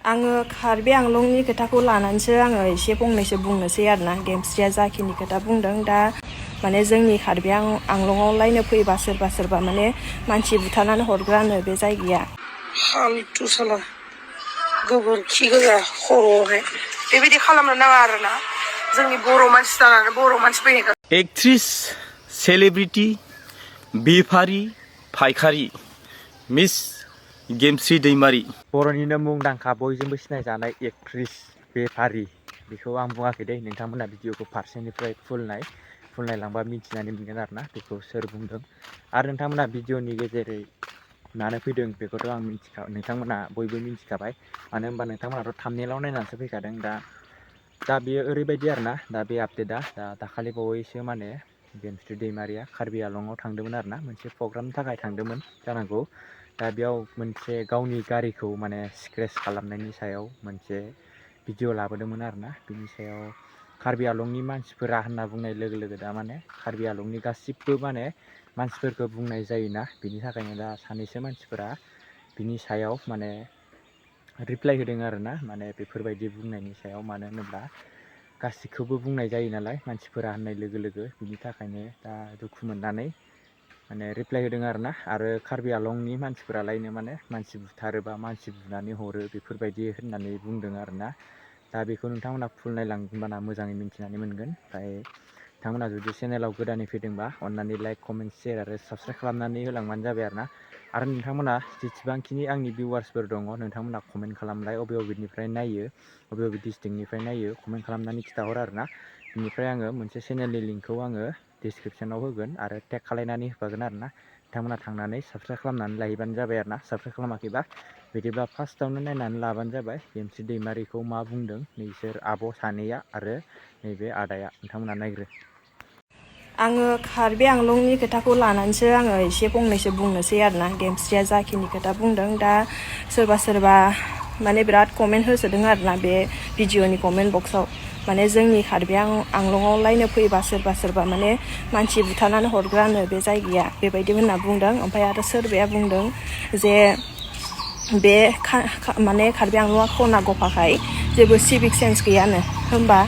आङो कार्बि आंलंनि खोथाखौ लानानैसो आङो एसे फंनैसो बुंनोसै आरोना। गेमस्रिया जाखिनि खोथा बुंदों दा माने जोंनि कार्बि आंलंआवलायनो फैबा सोरबा माने मानसि बुथारनानै हरग्रानो बे जायगाया। फालतु साला गोबोरखि गोजा खर'आवहाय बेबायदि खालामनो नाङा आरोना। जोंनि बर' मानसि जानानै बर' मानसि फैनायखौ एक्ट्रिस सेलिब्रिटी बेफारी फायखारि मिस गेमस्रि दैमारी बर'निनो मुंदांखा बयजोंबो सिनायजानाय एक्ट्रिस बेफारी बेखौ आं बुङाखै दे, नोंथांमोना भिडिअखौ फारसेनिफ्राय फुल नायलांबा मिथिनानै मोनगोन आरोना बेखौ सोर बुंदों। आरो नोंथांमोना भिडिअनि गेजेरै मानो फैदों बेखौथ' आं नोंथांमोना बयबो मिथिखाबाय, मानो होनबा नोंथांमोनाथ' थाम्बनेइलाव नायनानैसो फैखादों। दा बेयो ओरैबायदि आरोना, दा बे आपडेटआ दाखालि बावैसो माने गेमस्रि दैमारिया कार्बि आंलंआव थांदोंमोन आरोना, मोनसे प्रग्रामनि थाखाय थांदोंमोन जानांगौ। दा बेयाव मोनसे गावनि गारिखौ माने स्क्रेच खालामनायनि सायाव मोनसे भिडिअ लाबोदोंमोन आरोना। बिनि सायाव कार्बि आंलंनि मानसिफोरा होनना बुंनाय लोगो लोगो दा माने कार्बि आंलंनि गासिबो माने मानसिफोरखौ बुंनाय जायोना, बिनि थाखायनो दा सानैसो मानसिफोरा बिनि सायाव माने रिप्लाइ होदों आरोना। माने बेफोरबायदि बुंनायनि सायाव, मानो होनोब्ला गासिखौबो बुंनाय जायो नालाय मानसिफोरा होननाय लोगो लोगो, बिनि थाखायनो दा दुखु मोननानै माने रिप्लाइ होदों आरोना। आरो कार्बि आंलंनि मानसिफोरालायनो माने मानसि बुथारोबा मानसि बुनानै हरो बेफोरबायदि होननानै बुंदों आरोना। दा बेखौ नोंथांमोना फुल नायलांबाना मोजाङै मिथिनानै मोनगोन। ओमफ्राय नोंथांमोना जुदि चेनेलाव गोदानै फैदोंबा अननानै लाइक, कमेन्ट, शेयार आरो साबस्क्राइब खालामनानै होलांबानो जाबाय आरोना। आरो नोंथांमोना जेसेबांखिनि आंनि भिउवार्सफोर दङ नोंथांमोना कमेन्ट खालामलाय, बबेनिफ्राय नायो, बबे डिस्ट्रिक्टनिफ्राय नायो कमेन्ट खालामनानै खिथाहर आरोना। बेनिफ्राय आङो मोनसे चेनेलनि लिंकखौ आङो डिसक्रिपसनाव होगोन आरो टेग खालायनानै होफागोन आरोना। नोंथांमोना थांनानै साबस्क्राइब खालामनानै लायोबानो जाबाय आरोना। साबस्क्राइब खालामाखैबा बिदिब्ला फार्स्टआवनो नायनानै लाबानो जाबाय गेमस्रि दैमारिखौ मा बुंदों नोंसोर आब' सानैया आरो नैबे आदाया। नोंथांमोना नायग्रो। आङो कार्बि आंलंनि खोथाखौ लानानैसो आङो एसे फंनैसो बुंनोसै आरोना। गेमस्रिया जाखिनि खोथा बुंदों दा सोरबा माने बिराद कमेन्ट होसोदों आरोना बे भिडिअनि कमेन्ट बक्सआव। माने जोंनि कार्बि आंलंआवलायनो फैबा सोरबा माने मानसि बुथारनानै हरग्रानो बे जायगाया, बेबायदि होनना बुंदों। ओमफ्राय आरो सोरबाया बुंदों जे बे माने कार्बि आंलंआ खना गफाखाय जेबो सिभिक सेन्स गैयानो। होमबा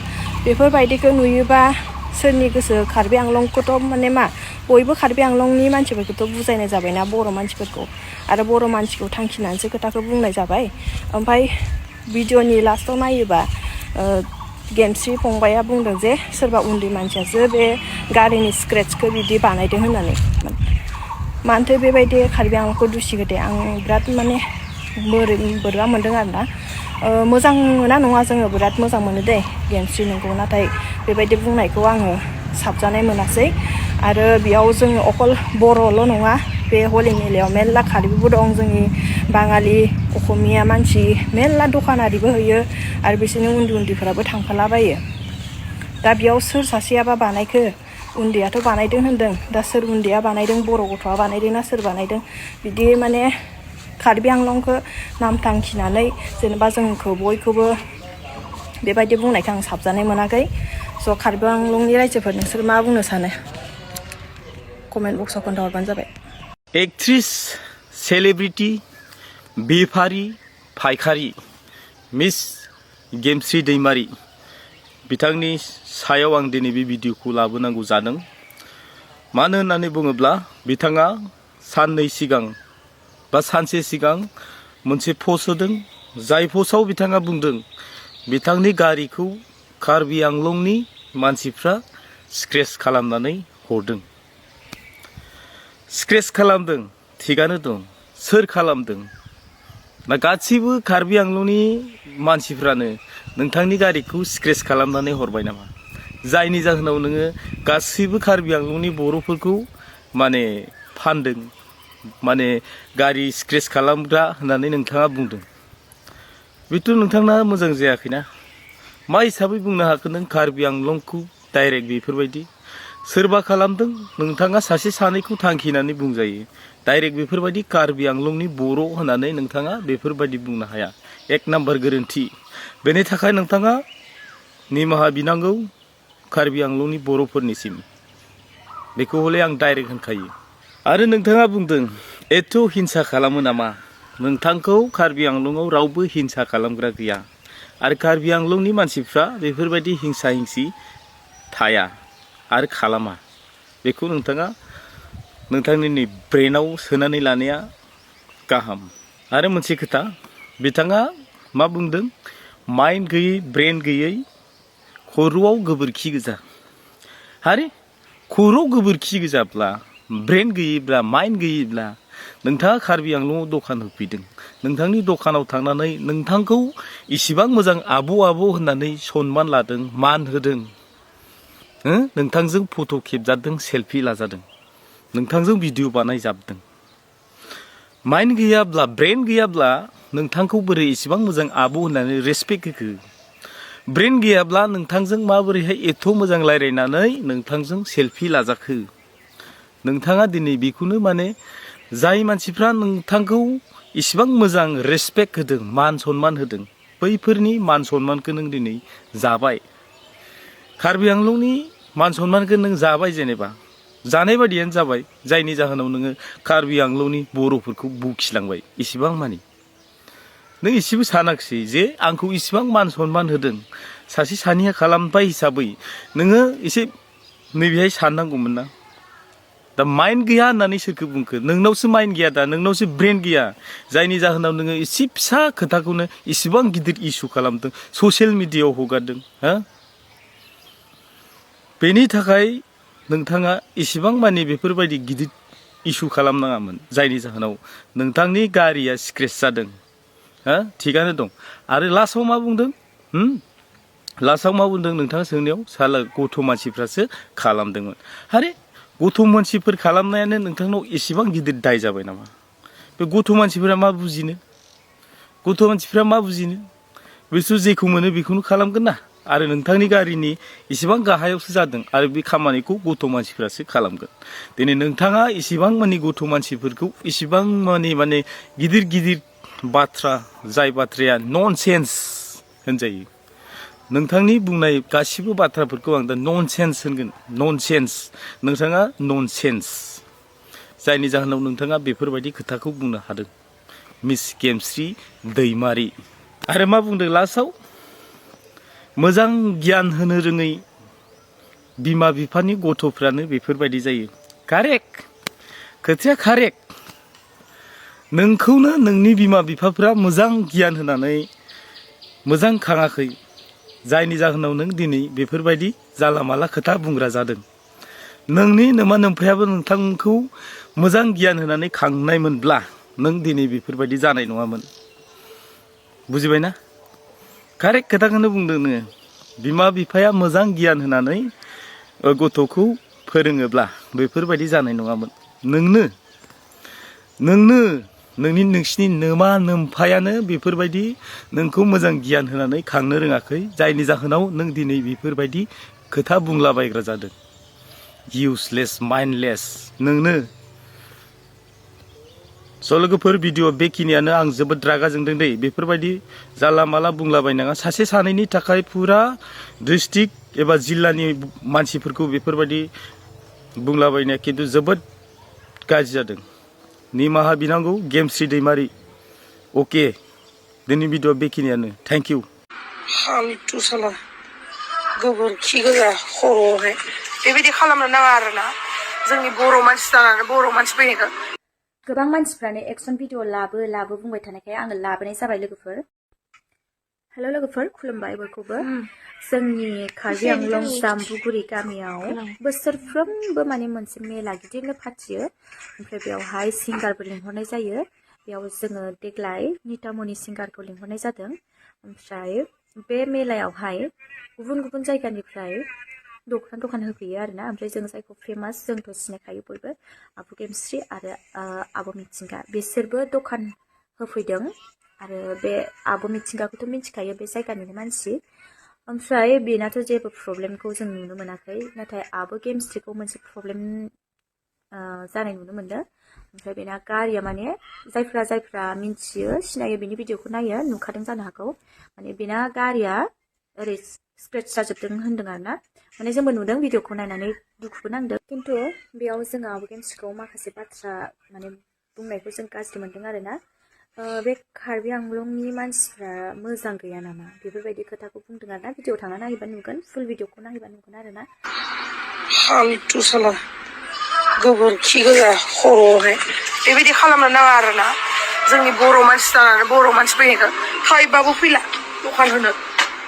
बेफोरबायदिखौ नुयोबा सोरनि गोसो कार्बि आंलंखौथ' माने मा बयबो कार्बि आंलंनि मानसिफोरखौथ' बुजायनाय जाबायना, बर' मानसिफोरखौ, आरो बर' मानसिखौ थांखिनानैसो खोथाखौ बुंनाय जाबाय। ओमफ्राय भिडिअनि लास्टाव नायोबा गेमस्रि फंबाया बुंदों जे सोरबा उन्दै मानसियासो बे गारिनि स्क्रेचखौ बिदि बानायदों होननानै। मानोथो बेबायदि कार्बि आंलंखौ दुसिगो दे, आं बिराद माने बोरैबा मोनदों आरोना। मोजां मोना नङा, जोङो बिराद मोजां मोनो दे गेमस्रि नोंखौ, नाथाय बेबायदि बुंनायखौ आङो साबजानाय मोनासै। आरो बेयाव जोङो अकल बर'ल' नङा, बे हलि मेलायाव मेरला कार्बिबो दं, जोंनि बाङालि असमिया मानसि मेरला दखानारिबो होयो आरो बिसोरनि उन्दैफोराबो थांफालाबायो। दा बेयाव सोर सासेयाबा बानायखो, उन्दैयाथ' बानायदों होनदों, दा सोर उन्दैया बानायदों, बर' गथ'आ बानायदों ना सोर बानायदों, बिदि माने कार्बि आंलंखौ नाम थांखिनानै जेनेबा जोंखौ बयखौबो बेबायदि बुंनायखौ आं साबजानाय मोनाखै। स' कार्बि आंलंनि रायजोफोर नोंसोर मा बुंनो सानो कमेन्ट बक्सआव खोन्थाहरबानो जाबाय। एक्ट्रिस सेलिब्रिटी बेफारी फायखारि मिस गेमस्रि दैमारी बिथांनि सायाव आं दिनै बे भिडिअखौ लाबोनांगौ जादों। मानो होननानै बुङोब्ला बिथाङा साननै सिगां बा सानसे सिगां मोनसे पस्ट होदों, जाय पस्टआव बिथाङा बुंदों बिथांनि गारिखौ कार्बि आंलंनि मानसिफ्रा स्क्रेच खालामनानै हरदों। स्क्रेच खालामदों थिगानो दं, सोर खालामदों? ना गासिबो कार्बि आंलंनि मानसिफ्रानो नोंथांनि गारिखौ स्क्रेच खालामनानै हरबाय नामा? जायनि जाहोनाव नोङो गासैबो कार्बि आंलंनि बर'फोरखौ माने फानदों, माने गारि स्क्रेच खालामग्रा होननानै नोंथाङा बुंदों। बेथ' नोंथांना मोजां जायाखैना। मा हिसाबै बुंनो हाखो नों कार्बि आंलंखौ डाइरेक्ट बेफोरबायदि? सोरबा खालामदों, नोंथाङा सासे सानैखौ थांखिनानै बुंजायो। डाइरेक्ट बेफोरबायदि कार्बि आंलंनि बर' होननानै नोंथाङा बेफोरबायदि बुंनो हाया। एक नाम्बार गोरोन्थि। बेनि थाखाय नोंथाङा निमाहा बिनांगौ कार्बि आंलंनि बर'फोरनिसिम। बेखौ हले आं डाइरेक्ट होनखायो। आरो नोंथाङा बुंदों एथ' हिंसा खालामो नामा? नोंथांखौ कार्बि आंलंआव रावबो हिंसा खालामग्रा गैया आरो कार्बि आंलंनि मानसिफ्रा बेफोरबायदि हिंसा हिंसि थाया आरो खालामा बेखौ नोंथाङा नोंथांनि ब्रेनाव सोनानै लानाया गाहाम आरो मोनसे खोथा बिथाङा मा बुंदों माइन्ड गैयै ब्रेन गैयै खर'आव गोबोरखि गोजा आरे खर'आव गोबोरखि गोजाब्ला ब्रेन गैयैब्ला माइन्ड गैयैब्ला नोंथाङा कार्बि आंलंआव दखान होफैदों नोंथांनि दखानाव थांनानै नोंथांखौ इसिबां मोजां आब' होननानै सनमान लादों मान होदों नोंथांजों फट' खेबजादों सेल्फि लाजादों नोंथांजों भिडिअ बानायजाबदों माइन्ड गैयाब्ला ब्रेन गैयाब्ला नोंथांखौ बोरै इसिबां मोजां आब' होननानै रेसपेक्ट होखो ब्रेन गैयाब्ला नोंथांजों माबोरैहाय एथ' मोजां रायज्लायनानै नोंथांजों सेल्फि लाजाखो नोंथाङा दिनै बेखौनो माने जाय मानसिफ्रा नोंथांखौ इसिबां मोजां रेसपेक्ट होदों मान सनमान होदों बैफोरनि मान सनमानखौ नों दिनै जाबाय कार्बि आंलंनि मान सनमानखौ नों जाबाय जेनेबा जानाय बादियानो जाबाय जायनि जाहोनाव नोङो कार्बि आंलंनि बर'फोरखौ बखिलांबाय इसिबां मानि नों इसेबो सानाखिसै जे आंखौ इसिबां मान सनमान होदों सासे सानैया खालामबाय हिसाबै नोङो एसे नैबेहाय साननांगौमोन ना दा माइन्ड गैया होननानै सोरखौ बुंखो नोंनावसो माइन्ड गैया दा नोंनावसो ब्रेन गैया जायनि जाहोनाव नोङो एसे फिसा खोथाखौनो इसिबां गिदिर इस्यु खालामदों ससियेल मिडियायाव हगारदों हा बेनि थाखाय नोंथाङा इसिबां मानि बेफोरबायदि गिदिर इस्यु खालामनाङामोन जायनि जाहोनाव नोंथांनि गारिया स्क्रेच जादों हा थिगानो दं आरो लास्टआव मा बुंदों लास्टआव मा बुंदों नोंथाङा सोंनायाव साला गथ' मानसिफ्रासो खालामदोंमोन आरे गथ' मानसिफोर खालामनायानो नोंथांनाव एसेबां गिदिर दाय जाबाय नामा बे गथ' मानसिफोरा मा बुजिनो बिसोर जेखौ मोनो बेखौनो खालामगोन ना आरो नोंथांनि गारिनि इसेबां गाहायावसो जादों आरो बे खामानिखौ गथ' मानसिफ्रासो खालामगोन दिनै नोंथाङा इसेबां मानि गथ' मानसिफोरखौ इसेबां माने गिदिर बाथ्रा जाय बाथ्राया ननसेन्स होनजायो नोंथांनि बुंनाय गासिबो बाथ्राफोरखौ आं दा ननसेन्स होनगोन नोंथाङा ननसेन्स जायनि जाहोनाव नोंथाङा बेफोरबायदि खोथाखौ बुंनो हादों मिस गेमस्रि दैमारि आरो मा बुंदों लास्टआव मोजां गियान होनो रोङै बिमा बिफानि गथ'फ्रानो बेफोरबायदि जायो कारेक्ट खोथाया कारेक्ट नोंखौनो नोंनि बिमा बिफाफ्रा मोजां गियान होनानै मोजां खाङाखै जायनि जाहोनाव नों दिनै बेफोरबायदि जाला माला खोथा बुंग्रा जादों नोंनि नोमा नोम्फायाबो नोंथांखौ मोजां गियान होनानै खांनायमोनब्ला नों दिनै बेफोरबायदि जानाय नङामोन बुजिबायना कारेक्ट खोथाखौनो बुंदों नोङो बिमा बिफाया मोजां गियान होनानै गथ'खौ फोरोङोब्ला बेफोरबायदि जानाय नङामोन नोंसिनि नोमा नोम्फायानो बेफोरबायदि नोंखौ मोजां गियान होनानै खांनो रोङाखै जायनि जाहोनाव नों दिनै बेफोरबायदि खोथा बुंलाबायग्रा जादों इउसलेस माइन्डलेस नोंनो स' लोगोफोर भिडिअ बेखिनियानो आं जोबोद रागा जोंदों दै बेफोरबायदि जाला माला बुंलाबायनाङा सासे सानैनि थाखाय फुरा डिस्ट्रिक्ट एबा जिल्लानि मानसिफोरखौ बेफोरबायदि बुंलाबायनाया खिन्थु जोबोद गाज्रि जादों निमाहा बिनांगौ गेमस्रि दैमारि अके दिनै भिडिअ बेखिनियानो थेंक इउ हालथु साला गोबोरखि गोजा खर'आवहाय बेबायदि खालामनो नाङा आरोना जोंनि बर' मानसि जानानै बर' मानसि फैनायखौ गोबां मानसिफ्रानो एक्सन भिडिअ लाबो बुंबाय थानायखाय आङो लाबोनाय जाबाय लोगोफोर हेल' लोगोफोर खुलुमबाय बयखौबो जोंनि कार्बि आंलं जाम्बुगुरि गामियाव बोसोरफ्रोमबो माने मोनसे मेला गिदिरनो फाथियो ओमफ्राय बेयावहाय सिंगारबो लिंहरनाय जायो बेयाव जोङो देग्लाय नितामनि सिंगारखौ लिंहरनाय जादों ओमफ्राय बे मेलायावहाय गुबुन गुबुन जायगानिफ्राय दखान होफैयो आरोना ओमफ्राय जों जायखौ फेमास जोंथ' सिनायखायो बयबो आब' गेमस्रि आरो आब' मिथिंगा बिसोरबो दखान होफैदों आरो बे आब' मिथिंगाखौथ' मिथिखायो बे जायगानिनो मानसि ओमफ्राय बेनाथ' जेबो प्रब्लेमखौ जों नुनो मोनाखै नाथाय आब' गेमस्रिखौ मोनसे प्रब्लेम जानाय नुनो मोनदों ओमफ्राय बेना गारिया माने जायफ्रा मिथियो सिनायो बेनि भिडिअखौ नायो नुखादों जानो हागौ माने बेना गारिया ओरै स्क्रेच जाजोबदों होन्दों आरोना माने जोंबो नुदों भिडिअखौ नायनानै दुखुबो नांदों खिन्थु बेयाव जोङो आब' गेमस्रिखौ माखासे बाथ्रा माने बुंनायखौ जों गाज्रि मोनदों आरोना बे कार्बि आंलंनि मानसिफ्रा मोजां गैया नामा बेफोरबायदि खोथाखौ बुंदों आरोना भिडिअ थांना नायबा नुगोन फुल भिडिअखौ नायबा नुगोन आरोना फालतु साला गोबोरखि गोजा खर'आवहाय बेबायदि खालामनो नाङा आरोना जोंनि बर' मानसि जानानै बर' मानसि फैनायखौ थाइबाबो फैला दखान होनो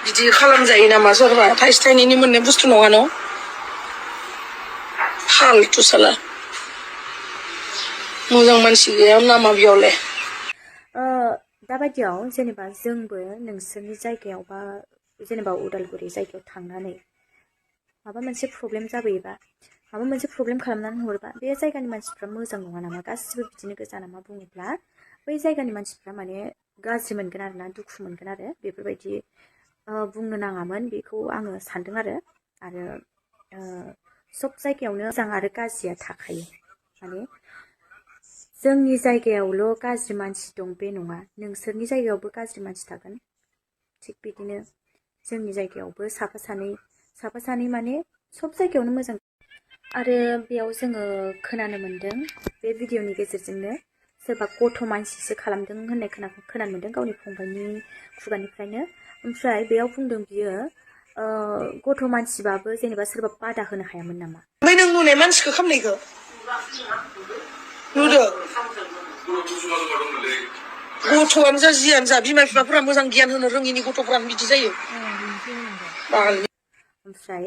बिदि खालामजायो नामा सोरबा थाइसे थाइनैनि मोननाय बुस्थु नङा न' फालतु साला मोजां मानसि गैया नामा बेयावलाय दाबायदियाव जेनेबा जोंबो नोंसोरनि जायगायाव बा जेनेबा उदालगुरि जायगायाव थांनानै माबा मोनसे प्रब्लेम जाबोयोबा माबा मोनसे प्रब्लेम खालामनानै हरबा बे जायगानि मानसिफ्रा मोजां नङा नामा गासिबो बिदिनो गोजा नामा बुङोब्ला बै जायगानि मानसिफ्रा माने गाज्रि मोनगोन आरोना दुखु मोनगोन आरो बेफोरबायदि बुंनो नाङामोन बेखौ आङो सानदों आरो सब जायगायावनो मोजां आरो गाज्रिया थाखायो माने जोंनि जायगायावल' गाज्रि मानसि दं बे नङा नोंसोरनि जायगायावबो गाज्रि मानसि थागोन थिग बिदिनो जोंनि जायगायावबो साफा सानै माने सब जायगायावनो मोजां आरो बेयाव जोङो खोनानो मोन्दों बे भिडिअनि गेजेरजोंनो सोरबा गथ' मानसिसो खालामदों होननाय खोनानो मोन्दों गावनि फंबायनि खुगानिफ्रायनो ओमफ्राय बेयाव बुंदों बियो गथ' मानसिबाबो जेनेबा सोरबा बादा होनो हायामोन नामा ओमफ्राय नों नुनाय मानसिखौ खालामनायखौ नुदों गथ'आनो जा जियानो जा बिमा बिफाफोरा मोजां गियान होनो रोङिनि गथ'फ्रानो बिदि जायो ओमफ्राय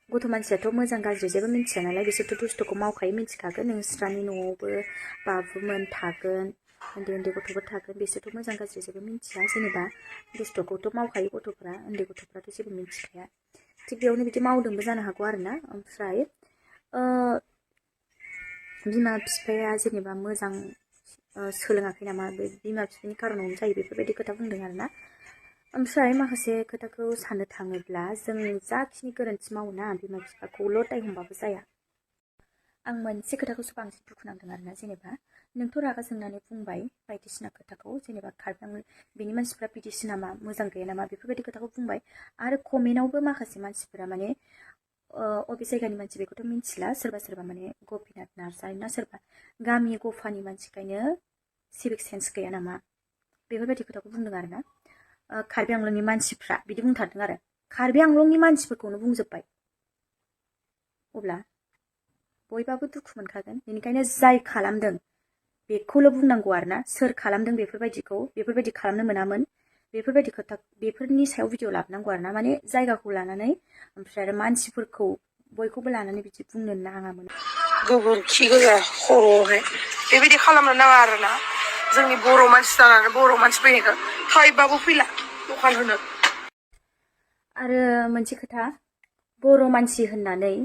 गथ' मानसियाथ' मोजां गाज्रि जेबो मिन्थिया नालाय बिसोरथ' दुस्थ'खौ मावखायो मिन्थिखागोन नोंस्रानि न'आवबो बाबुमोन थागोन उन्दै उन्दै गथ'फोर थागोन बिसोरथ' मोजां गाज्रि जेबो मिन्थिया जेनेबा दुस्थ'खौथ' मावखायो गथ'फ्रा उन्दै गथ'फ्राथ' जेबो मिन्थिखाया थिग बेयावनो बिदि मावदोंबो जानो हागौ आरोना ओमफ्राय बिमा बिफाया जेनेबा मोजां सोलोङाखै नामा बे बिमा बिफानि खारनावनो जायो बेफोरबायदि खोथा बुंदों आरोना ओमफ्राय माखासे खोथाखौ साननो थाङोब्ला जों जाखिनि गोरोन्थि मावोना बिमा बिफाखौल' दाय हमबाबो जाया आं मोनसे खोथाखौसो बांसिन दुखु नांदों आरोना जेनेबा नोंथ' रागा जोंनानै बुंबाय बायदिसिना खोथाखौ जेनेबा खारबां बेनि मानसिफ्रा बिदिसो नामा मोजां गैया नामा बेफोरबायदि खोथाखौ बुंबाय आरो कमेन्टआवबो माखासे मानसिफोरा माने अबे जायगानि मानसि बेखौथ' मिन्थिला सोरबा माने गपिनाथ नार्जारि ना सोरबा गामि गफानि मानसिखायनो सिभिक सेन्स गैया नामा बेफोरबायदि खोथाखौ बुंदों आरोना कार्बि आंलंनि मानसिफ्रा बिदि बुंथारदों आरो कार्बि आंलंनि मानसिफोरखौनो बुंजोब्बाय अब्ला बयबाबो दुखु मोनखागोन बेनिखायनो जाय खालामदों बेखौल' बुंनांगौ आरोना सोर खालामदों बेफोरबायदि खालामनो मोनामोन बेफोरबायदि खोथा बेफोरनि सायाव भिडिअ लाबोनांगौ आरोना माने जायगाखौ लानानै ओमफ्राय आरो मानसिफोरखौ बयखौबो लानानै बिदि बुंनो नाङामोन गोबोरखि गोजा खर'आवहाय बेबायदि खालामनो नाङा आरोना जोंनि बर' मानसि जानानै बर' मानसि फैनायखौ थाइबाबो फैला दखान होनो आरो मोनसे खोथा बर' मानसि होननानै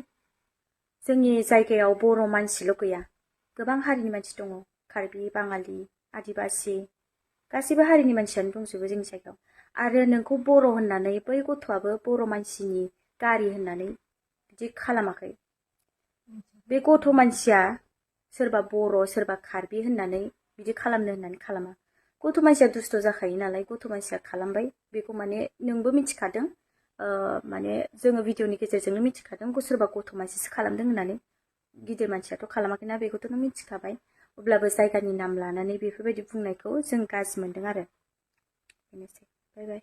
जोंनि जायगायाव बर' मानसिल' गैया गोबां हारिनि मानसि दङ कार्बि बाङालि आदिबासि गासैबो हारिनि मानसियानो दंजोबो जोंनि जायगायाव आरो नोंखौ बर' होननानै बै गथ'आबो बर' मानसिनि गारि होननानै बिदि खालामाखै बे गथ' मानसिया सोरबा बर' सोरबा कार्बि होननानै बिदि खालामनो होननानै खालामा गथ' मानसिया दुस्थ' जाखायो नालाय गथ' मानसिया खालामबाय बेखौ माने नोंबो मिथिखादों माने जोङो भिडिअनि गेजेरजोंनो मिथिखादों सोरबा गथ' मानसिसो खालामदों होननानै गिदिर मानसियाथ' खालामाखैना बेखौथ' नों मिथिखाबाय अब्लाबो जायगानि नाम लानानै बेफोरबायदि बुंनायखौ जों गाज्रि मोनदों आरो बेनोसै बाय बाय